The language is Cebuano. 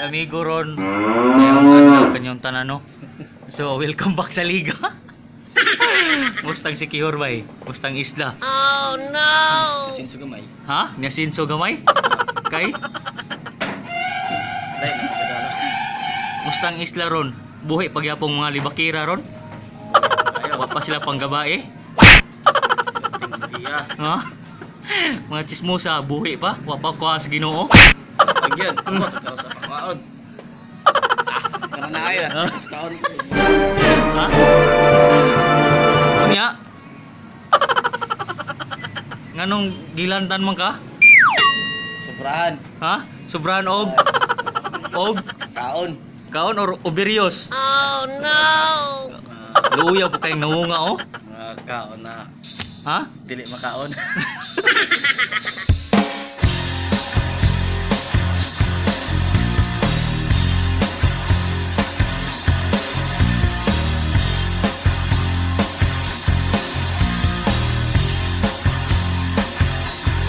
amigo ron. Ngayong adlaw kanyong tanan, no. So welcome back sa liga. Mustang si Kihor bay? Mustang isla? Kasin gamay. Ha? Niasinso gamay? Kay? Dai na kadala. Mustang isla ron? Buhi pagyapong mga libakira ron? Ayo, Wa pa sila panggabae? tinggiya. Ha? Mga chismosa, buhi pa? Wa pa kuha sa Ginoo? Pagyan, ako sa karon sa pakaon. Ah, karon na ayo. Sa kaon. Ha? Unya? Nganong gilantan man ka? Sobrahan. Ha? Sobrahan og og Kaon. kaon or oberyos? Ah, Luya po kayong nangunga oh. mga kaon na Ha? dili makaon.